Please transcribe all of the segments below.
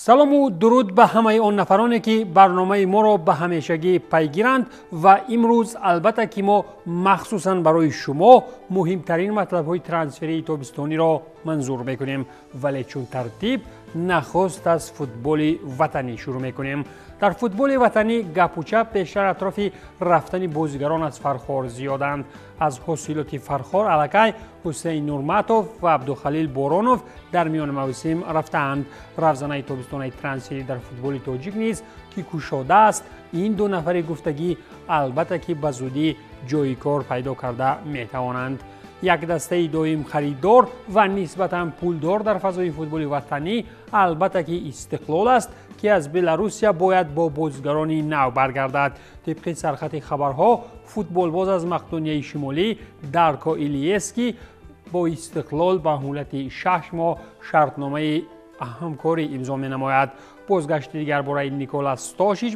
Салому дуруд ба ҳамаи он нафароне, ки барномаи моро ба ҳамешагӣ пайгиранд ва имрӯз албатта ки мо махсусан барои шумо муҳимтарин матлабҳои трансферии тобистониро манзур мекунем. Вале чун тартиб нахуст аз футболи ватанӣ шурӯъ мекунем. Дар футболи ватанӣ гапу чап бештар атрофи рафтани бозигарон аз Фархор зиёданд. Аз ҳосилоти Фархор аллакай Ҳусейн Нурматов ва Абдухалил Боронов дар миёни мавсим рафтаанд. Равзанаи тобистонаи трансферӣ дар футболи тоҷик низ ки кушодааст, ин ду нафари гуфтагӣ албатта ки ба зудӣ ҷойи кор пайдо карда метавонанд. Як дастаи доим харидор ва нисбатан пулдор дар фазои футболи ватанӣ албатта ки Истиқлол аст, ки аз Беларусия бояд бо бозигарони нав баргардад. Тибқи сархати хабарҳо, футболбоз аз Мақдунияи Шимолӣ Дарко Илиески бо Истиқлол ба муҳлати 6 моҳ шартномаи ҳамкорӣ имзо менамояд. Бозгашти дигар бораи Никола Стошич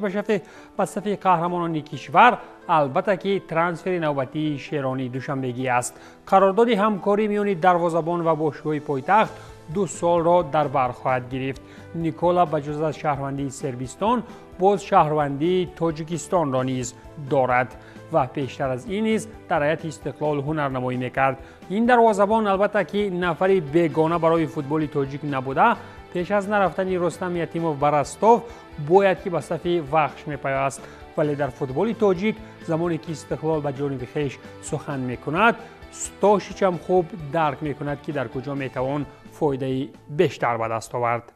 ба сафи қаҳрамонони кишвар албатта ки трансфери навбатии шерони душанбегӣ аст. Қарордоди ҳамкорӣ миёни дарвозабон ва бошгоҳи пойтахт 2 солро дар бар хоҳад гирифт. Никола ба ҷуз аз шаҳрвандии Сербистон боз шаҳрвандии Тоҷикистонро низ дорад ва пештар аз ин низ дар ҳайати Истиқлол ҳунарнамоӣ мекард. Ин дарвозабон албатта ки нафари бегона барои футболи тоҷик набуда, пеш аз нарафтани Рустам Ятимов ба Ростов бояд ки ба сафи Вахш мепайваст. Вале дар футболи тоҷик замоне ки Истиқлол ба ҷониби хеш сухан мекунад, Стошичам хуб дарк мекунад, ки дар куҷо метавон фоидаи бештар ба даст овард.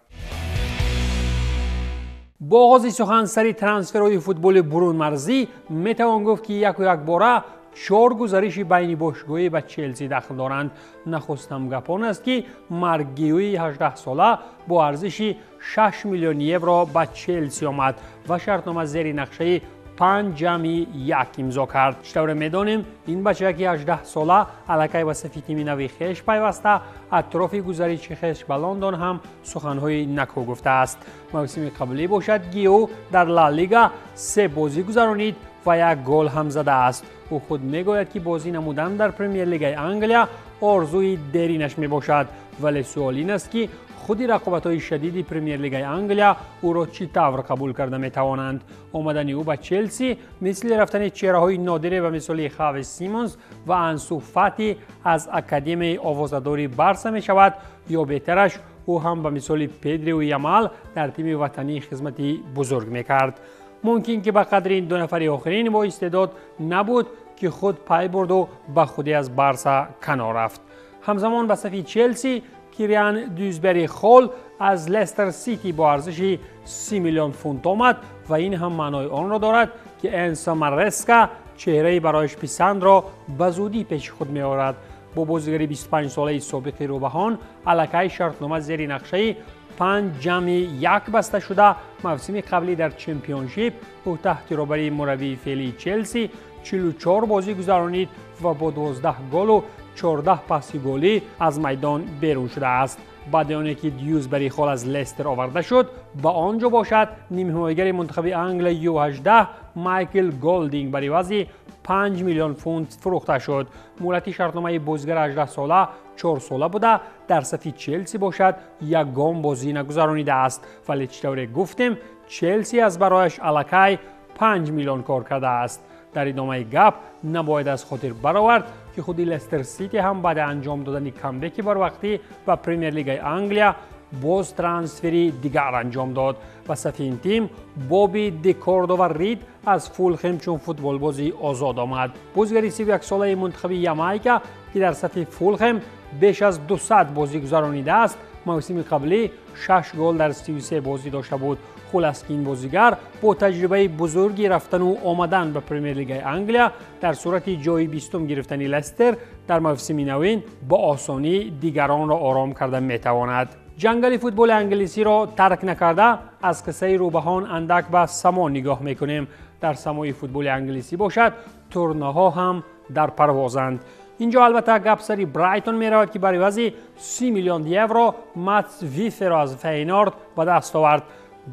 Бо оғози сухан сари трансферҳои футболи бурунмарзӣ метавон гуфт, ки яку якбора 4 гузариши байни бошгоҳӣ ба Челси дахл доранд. Нахустам гап он аст, ки Марк Гиуи 18сола бо арзиши 6 миллион евро ба Челси омад ва шартнома зери нақшаи 5+1 имзо кард. Чӣ тавре медонем, ин бачаки 18сола аллакай ба сафи тими нави хеш пайваста, атрофи гузариши хеш ба Лондон ҳам суханҳои накӯ гуфтааст. Мавсими қаблӣ бошад, Гиу дар Ла Лига 3 бозӣ гузаронид ва 1 гол ҳам задааст. Ӯ худ мегӯяд, ки бозӣ намудан дар Премер-лигаи Англия орзуи деринаш мебошад, вале суол ин аст, ки худи рақобатҳои шадиди Премер-лигаи Англия ӯро чӣ тавр қабул карда метавонанд. Омадани ӯ ба Челси мисли рафтани чеҳраҳои нодире ба мисоли Хави Симонс ва Ансу Фати аз академияи овозадори Барса мешавад, ё беҳтараш ӯ ҳам ба мисоли Педриу Ямал дар тими ватанӣ хизмати бузург мекард. Мумкин ки ба қадри ин ду нафари охирин бо истеъдод набуд, ки худ пай бурду ба худӣ аз Барса канор рафт. Ҳамзамон ба сафи Челси Кириан Дюсбери Холл аз Лестер Сити бо арзиши 30 миллион фунт омад ва ин ҳам маънои онро дорад, ки Энсо Мареска чеҳраи барояш писандро ба зудӣ пеши худ меорад. Бо бозигари 25-солаи собиқи рӯбаҳон аллакай шартнома зери нақшаи 5+1 баста шуда, мавсими қаблӣ дар чемпионшип ӯ таҳти роҳбарии мураббии феълии Челси 44 бозӣ гузаронид ва бо 12 голу 14 паси голӣ аз майдон берун шудааст. Баъди оне ки Дюсбери Холл аз Лестер оварда шуд, ба он ҷо бошад нимҳимоягари мунтахаби Англия Ю18 Майкл Голдинг бар ивази 5 миллион фунт фурӯхта шуд. Муҳлати шартномаи бозигари 18сола 4 сола буда, дар сафи Челси бошад ягон бозӣ нагузаронидааст. Вале чӣ тавре гуфтем, Челси аз барояш аллакай 5 миллион кор кардааст. Дар идомаи гап набояд аз хотир баровард, ки худи Лестер Сити ҳам баъди анҷом додани камбеки барвақтӣ ба Премер-лигаи Англия боз трансфери дигар анҷом дод. Ба сафи ин тим Боби Декордова Рид аз Фулхем чун футболбози озод омад. Бозигари 31-солаи мунтахаби Ямайка, ки дар сафи Фулхем беш аз 200 бозӣ гузаронидааст, мавсими қаблӣ 6 гол дар 33 бозӣ дошта буд. Хулас ки ин бозигар бо таҷрибаи бузурги рафтану омадан ба Премер-лигаи Англия дар сурати ҷои 20-ум гирифтани Лестер дар мавсими навин бо осонӣ дигаронро ором карда метавонад. Ҷангали футболи англисиро тарк накарда аз қиссаи рӯбаҳон андак ба само нигоҳ мекунем. Дар самои футболи англисӣ бошад, турнаҳо ҳам дар парвозанд. Инҷо албатта гап сари Брайтон меравад, ки бар ивази 30 миллион евро Матс Виферро аз Фейнорд ба даст овард.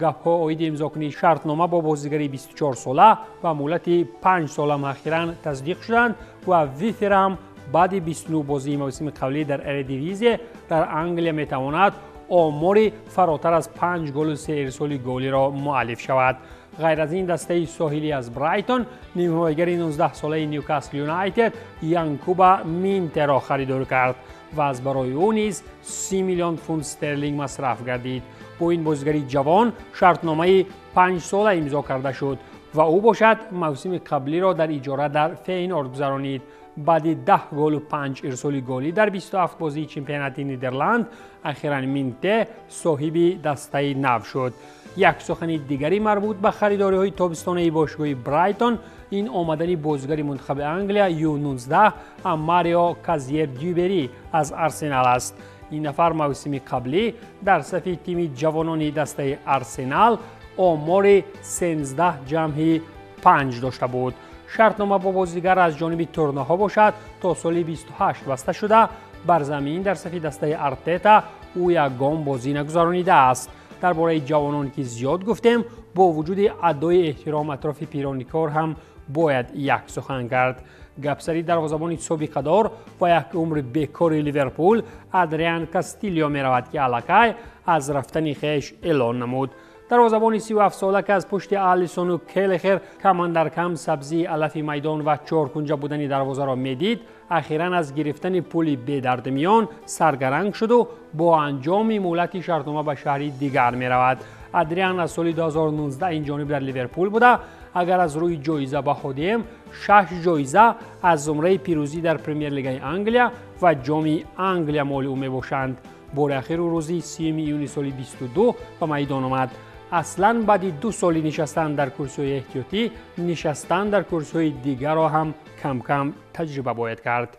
Гапҳо оиди имзокунии шартнома бо бозигари 24сола ва муҳлати 5 сола охиран тасдиқ шуданд ва Вифер ҳам баъди 29 бозии мавсими қаблӣ дар Эредивизия дар Англия метавонад омори фаротар аз 5 голу 3 ирсоли голиро муаллиф шавад. Ғайр аз ин, дастаи соҳилӣ аз Брайтон нимҳимоягари 19-солаи Ньюкасл Юнайтед Янкуба Минтеро харидорӣ кард ва аз барои ӯ низ 30 миллион фунт стерлинг масраф гардид. Бо ин бозигари ҷавон шартномаи 5-сола имзо карда шуд ва ӯ бошад мавсими қаблиро дар иҷора дар Фейнорд гузаронид. Баъди 10 голу 5 ирсоли голӣ дар 27 бозии чемпионати Нидерланд, ахиран Минте соҳиби дастаи нав шуд. Як сухани дигари марбут ба харидориҳои тобистонаи бошгоҳи Брайтон ин омадани бозигари мунтахаби Англия Ю-19 Амарио Казьер Дюбери аз Арсенал аст. Ин нафар мавсими қаблӣ дар сафи тими ҷавонони дастаи Арсенал омори 13,5 дошта буд. Шартнома бо бозигар аз ҷониби турнаҳо бошад то соли 28 баста шуда, бар замин дар сафи дастаи Артета ӯ ягон бозӣ нагузаронидааст. Дар бораи ҷавонон ки зиёд гуфтем, бо вуҷуди адои эҳтиром атрофи пирони кор ҳам бояд як сухан кард. Гапсари дарвозабони собиқадор ва як умри бекори Ливерпул Адриан Кастилио меравад, ки аллакай аз рафтани хеш эълон намуд. Дарвозабони 37-сола, ки аз пушти Алисону Келехер камандаркам сабзии алафи майдон ва чоркунҷа будани дарвозаро медид, ахиран аз гирифтани пули бедардмиён саргаранг шуду бо анҷоми муҳлати шартнома ба шаҳри дигар меравад. Адриан аз соли 2019 ин ҷониб дар Ливерпул буда. Агар аз рӯи ҷоиза баҳо диҳем, 6 ҷоиза аз зумраи пирӯзӣ дар Премер-лигаи Англия ва ҷоми Англия моли ӯ мебошанд. Бори ахир ӯ рӯзи 3 июни соли 22 ба майдон омад. Аслан баъди 2 соли нишастан дар курсиҳои эҳтиётӣ, нишастан дар курсиҳои дигарро ҳам кам-кам таҷриба бояд кард.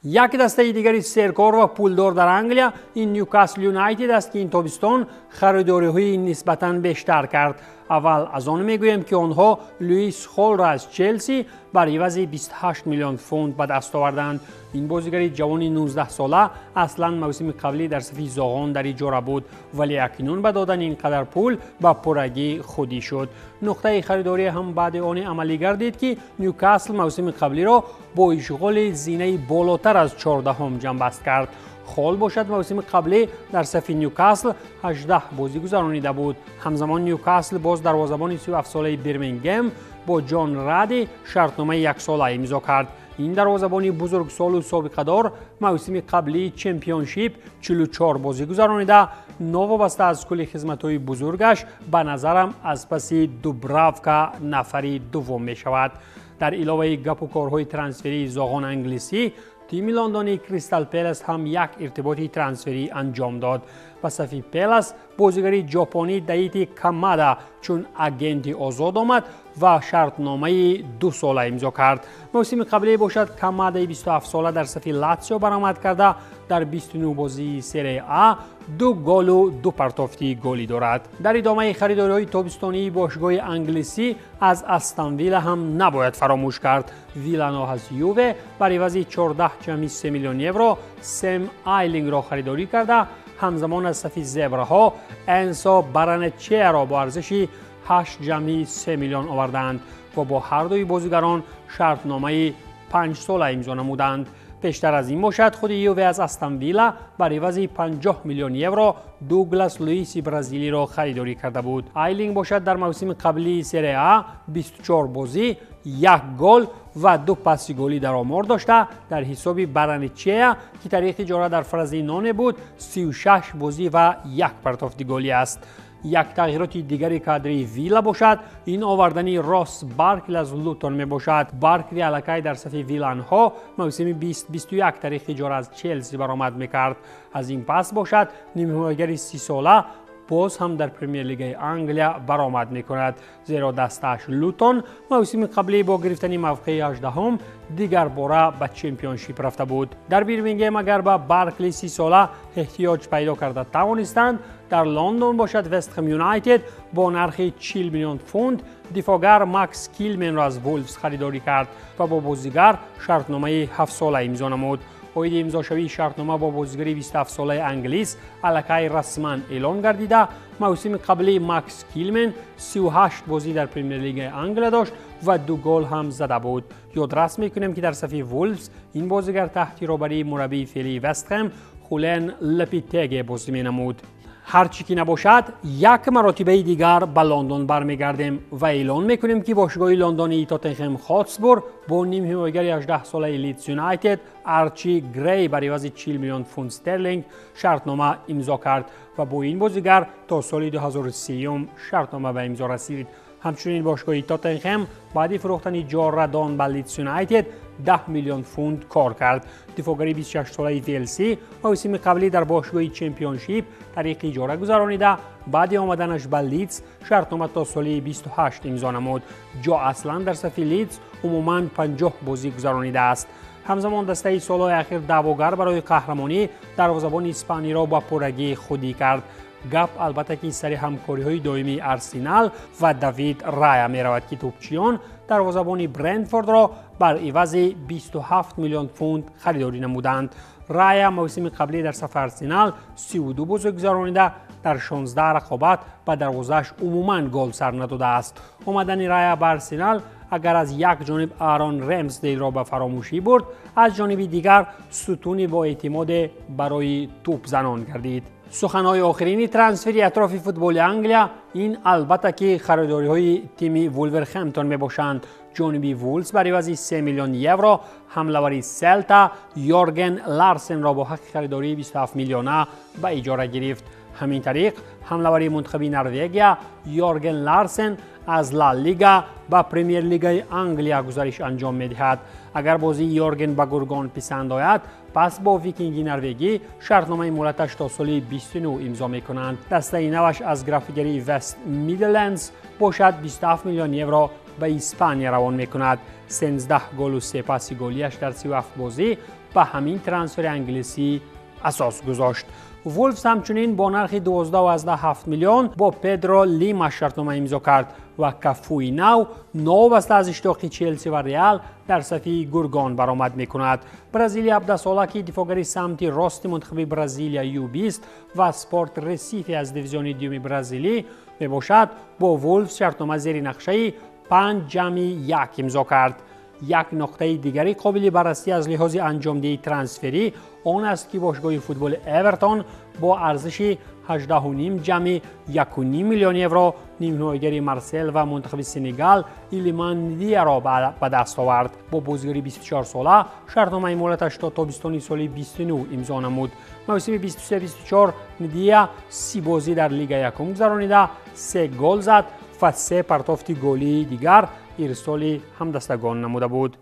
Як дастаи дигари серкор ва пулдор дар Англия ин Ньюкасл Юнайтед аст, ки ин тобистон харидориҳои нисбатан бештар кард. Аввал аз он мегӯем, ки онҳо Луис Холро аз Челси бар ивази 28 миллион фунт ба даст оварданд. Ин бозигари ҷавони 19-сола аслан мавсими қаблӣ дар сафи зоғон дар иҷора буд, вале акнун ба додани ин қадар пул ба пуррагӣ худӣ шуд. Нуқтаи харидорӣ ҳам баъди оне амалӣ гардид, ки Ньюкасл мавсими қаблиро бо ишғоли зинаи болотар аз 14-ҳум ҷамъбаст кард. Хол бошад мавсими қаблӣ дар сафи Ньюкасл 18 бозӣ гузаронида буд. Ҳамзамон Ньюкасл боз дарвозабони 37-солаи Бирмингем бо Ҷон Ради шартномаи яксола имзо кард. Ин дарвозабони бузургсолу собиқадор мавсими қаблии чемпионшип 44 бозӣ гузаронида, новобаста аз кулли хизматҳои бузургаш ба назарам аз паси Дубравка нафари дуввум мешавад. Дар иловаи гапу корҳои трансферии зоғон англисӣ, тими Лондони Кристал Пелас ҳам як иртиботи трансферӣ анҷом дод. Ба сафи Пелас бозигари ҷопонӣ Даити Камада чун агенти озод омад ва шартномаи 2-сола имзо кард. Мавсими қаблие бошад Камадаи 27-сола дар сафи Латсио баромад карда, дар 29 бозии Серия А 2 голу 2 партофти голӣ дорад. Дар идомаи харидориҳои тобистонии бошгоҳи англисӣ аз Астон Вилла ҳам набояд фаромӯш кард. Виллано аз Юве бар ивази 14,3 миллион евро Сем Айлингро харидорӣ карда, ҳамзамон аз сафи зебраҳо Энсо Баранечеаро бо арзиши 8,3 миллион оварданд ва бо ҳар дуи бозигарон шартномаи 5-сола имзо намуданд. Пештар аз ин бошад худи Юве аз Астон Вилла бар ивази 50 миллион евро Дуглас Луиси бразилиро харидорӣ карда буд. Айлинг бошад дар мавсими қаблии Серия А 24 бозӣ, 1 гол ва 2 паси голӣ дар омор дошта, дар ҳисоби Баранечеа, ки таърихи иҷора дар Фразиноне буд, 36 бозӣ ва 1 партофти голӣ аст. Як тағйироти дигари кадрии Вилла бошад ин овардани Росс Баркли аз Лутон мебошад. Баркли аллакай дар сафи виланҳо мавсими 2021 таърихи иҷора аз Челси баромад мекард. Аз ин пас бошад нимҳимоягари 30-сола боз ҳам дар Премер-лигаи Англия баромад мекунад, зеро дастааш Лутон мавсими қаблӣ бо гирифтани мавқеи 18-ум дигар бора ба чемпионшип рафта буд. Дар Бирмингем агар ба Баркли 30-сола эҳтиёҷ пайдо карда тавонистанд, дар Лондон бошад Вестхэм Юнайтед бо нархи 40 миллион фунт дифоъгар Макс Килменро аз Вулфс харидорӣ кард ва бо бозигар шартномаи 7-сола имзо намуд. Оиди имзошавии шартнома бо бозигари 27-солаи англис аллакай расман эълон гардида, мавсими қаблии Макс Килмен 38 бозӣ дар Премер-лигаи Англия дошт ва 2 гол ҳам зада буд. Ёдрас мекунем, ки дар сафи Вулфс ин бозигар таҳти роҳбарии мураббии феълии Вестхэм Хулен Лопетеги бозӣ менамуд. Ҳарчи ки набошад, як маротибаи дигар ба Лондон бармегардем ва эълон мекунем, ки бошгоҳи лондонии Тоттенхем Хотспур бо нимҳимоягари 18-солаи Лидс Юнайтед Арчи Грей бар ивази 40 миллион фунт стерлинг шартнома имзо кард ва бо ин бозигар то соли 2030 шартнома ба имзо расид. Ҳамчунин бошгоҳи Тоттенхем баъди фурӯхтани Ҷо Радон ба Лидс Юнайтед 10 миллион фунт кор кард. Дифоъгари 26-солаи Велсӣ мавсими қаблӣ дар бошгоҳи Чемпионшип тариқи иҷора гузаронида, баъди омаданаш ба Лидс шартнома то соли 28 имзо намуд. Ҷо аслан дар сафи Лидс умуман 50 бозӣ гузаронидааст. Ҳамзамон дастаи солҳои ахир даъвогар барои қаҳрамонӣ дарвозабони испаниро ба пуррагӣ худӣ кард. Гап албатта ки сари ҳамкориҳои доимии Арсенал ва Давид Рая меравад, ки тӯпчиён дарвозабони Брентфордро бар ивази 27 миллион фунт харидорӣ намуданд. Рая мавсими қаблӣ дар сафи Арсенал 32 бозӣ гузаронида, дар 16 рақобат ба дарвозааш умуман гол сар надодааст. Омадани Рая ба Арсенал агар аз як ҷониб Аарон Ремсдейлро ба фаромӯшӣ бурд, аз ҷониби дигар сутуни боэътимоде барои тӯпзанон гардид. Суханҳои охирини трансфери атрофи футболи Англия ин албатта ки харидориҳои тими Вулверхэмптон мебошанд. Ҷониби Вулс бар ивази 3 миллион евро ҳамлавари Селта Йорген Ларсенро бо ҳаққи харидории 27 миллиона ба иҷора гирифт. Ҳамин тариқ ҳамлавари мунтахаби Норвегия Йорген Ларсен аз Ла Лига ба Премер-лигаи Англия гузариш анҷом медиҳад. Агар бозии Йорген ба гургон писанд ояд, пас бо Викинги норвегӣ шартномаи муҳлаташ то соли 29 имзо мекунанд. Дастаи наваш аз графигарии Вест Мидлендс бошад 27 миллион евро ба Испания равон мекунад. 13 голу 3 паси голияш дар 37 бозӣ ба ҳамин трансфери англисӣ асос гузошт. Вулфс ҳамчунин бо нархи 12,7 миллион бо Педро Лима шартнома имзо кард ва кафуи нав новобаста аз иштиёқи Челси ва Реал дар сафи гургон баромад мекунад. Бразилия 17-сола, ки дифоъгари самти рости мунтахаби Бразилия Ю20 ва Спорт Ресифи аз дивизиони дуюми бразилӣ мебошад, бо Вулфс шартнома зери нақшаи 5+1 имзо кард. Як нуқтаи дигари қобили баррасӣ аз лиҳози анҷомдиҳии трансферӣ он аст, ки бошгоҳи футболи Эвертон бо арзиши 18,5+1,5 миллион евро нимҳимоягари Марсел ва мунтахаби Сенегал Илиман Ндияро ба даст овард. Бо бозигари 24-сола шартномаи муҳлаташ то тобистони соли 29 имзо намуд. Мавсими 23-24 Ндия 30 бозӣ дар Лига якум гузаронида, 3 гол зад ва 3 партофти голии дигар ирсоли ҳамдастагон намуда буд.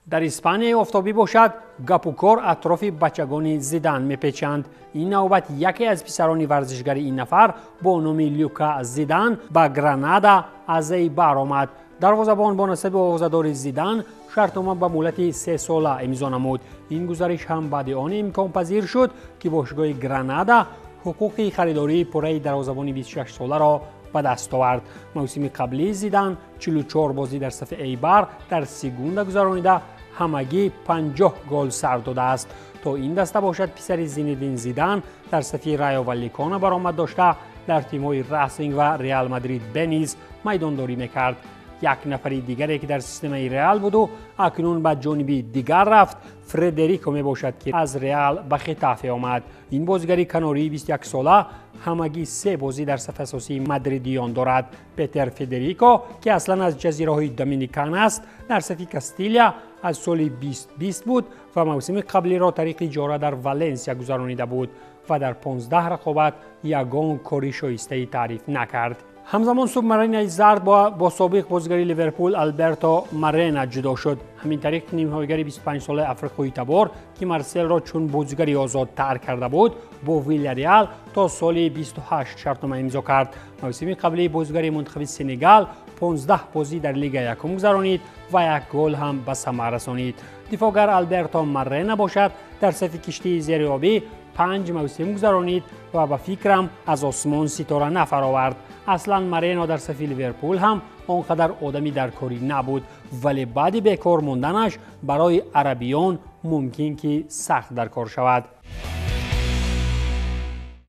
Дар Испанияи офтобӣ бошад, гапукор атрофи бачагони Зидан мепечанд. Ин навбат яке аз писарони варзишгари ин нафар бо номи Люка Зидан ба Гранада аз Эйбар омад. Дарвозабон бо насаби овозадори Зидан шартнома ба муҳлати 3 сола имзо намуд. Ин гузариш ҳам баъди он имконпазир шуд, ки бошгоҳи Гранада ҳуқуқи харидории пурраи дарвозабони 26-соларо ба даст овард. Мавсими қаблии Зидан 44 бозӣ дар сафи Эйбар дар Сегунда гузаронида, ҳамагӣ 50 гол сар додааст. То ин даста бошад, писари Зинедин Зидан дар сафи Райо Валликона баромад дошта, дар тимҳои Расинг ва Реал Мадрид Б низ майдондорӣ мекард. Як нафари дигаре, ки дар системаи Реал буду акнун ба ҷониби дигар рафт, Фредерико мебошад, ки аз Реал ба Хетафе омад. Ин бозигари канории 21-сола ҳамагӣ 3 бозӣ дар сафи асосии мадридиён дорад. Петер Федерико, ки аслан аз ҷазираҳои Доминикан аст, дар сафи Кастилия аз соли 2020 буд ва мавсими қаблиро тариқи иҷора дар Валенсия гузаронида буд ва дар 15 рақобат ягон кори шоистаи таъриф накард. Ҳамзамон субмаринаи зард бо собиқ бозигари Ливерпул Алберто Марена ҷудо шуд. Ҳамин тариқ нимҳоягари 25-солаи африқои табор, ки Марселро чун бозигари озод тарк карда буд, бо Вилляреал то соли 28 шартнома имзо кард. Мавсими қаблии бозигари мунтахаби Сенегал 15 бозӣ дар Лига якум гузаронид ва як гол ҳам ба самар расонид. Дифоъгар Алберто Марена бошад, дар сафи киштии зериобӣ 5 мавсим гузаронид ва ба фикрам аз осмон ситора нафаровард. Аслан Марено дар сафи Ливерпул ҳам он қадар одами даркорӣ набуд, вале баъди бекор монданаш барои арабиён мумкин ки сахт даркор шавад.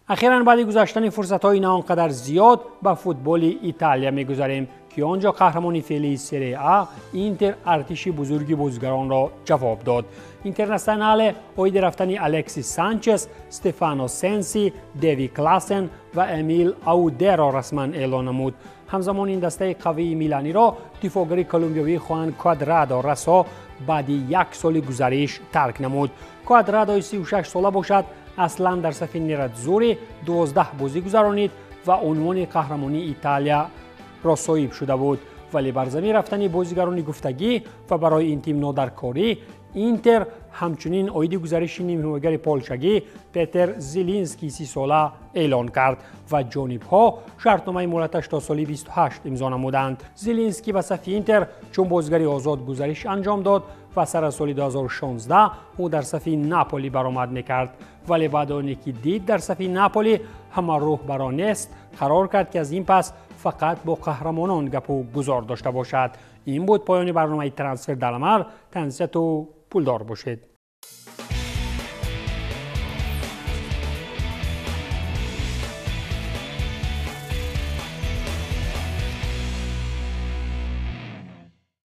Ахиран баъди гузаштани фурсатҳои на он қадар зиёд ба футболи Италия мегузарем, Ки он ҷо қаҳрамони феълии Серия А Интер артиши бузурги бозигаронро ҷавоб дод. Интернационале оиди рафтани Алексис Санчес, Стефано Сенси, Деви Класен ва Эмил Аудеро расман эълон намуд. Ҳамзамон ин дастаи қавии миланиро дифоъгари колумбиявии Хуан Квадрадо расо баъди як соли гузариш тарк намуд. Квадрадои 36 сола бошад, аслан дар сафи Нератзури 12 бозӣ гузаронид ва унвони қаҳрамонии Италияро соҳиб шуда буд. Вале бар замин рафтани бозигарони гуфтагӣ ва барои ин тим нодаркорӣ, Интер ҳамчунин оиди гузариши нимҳимоягари полшагӣ Петер Зелинский 30-сола эълон кард ва ҷонибҳо шартномаи муҳлаташ то соли 28 имзо намуданд. Зелинский ба сафи Интер чун бозигари озод гузариш анҷом дод ва сар аз соли 2016 ӯ дар сафи Наполи баромад мекард. Вале баъд оне ки дид дар сафи Наполи ҳама рӯҳ баро нест, қарор кард, ки аз ин пас фақат бо қаҳрамонон гапу гузор дошта бошад. Ин буд поёни барномаи Трансфер Даламар. Тансияту пулдор бошед.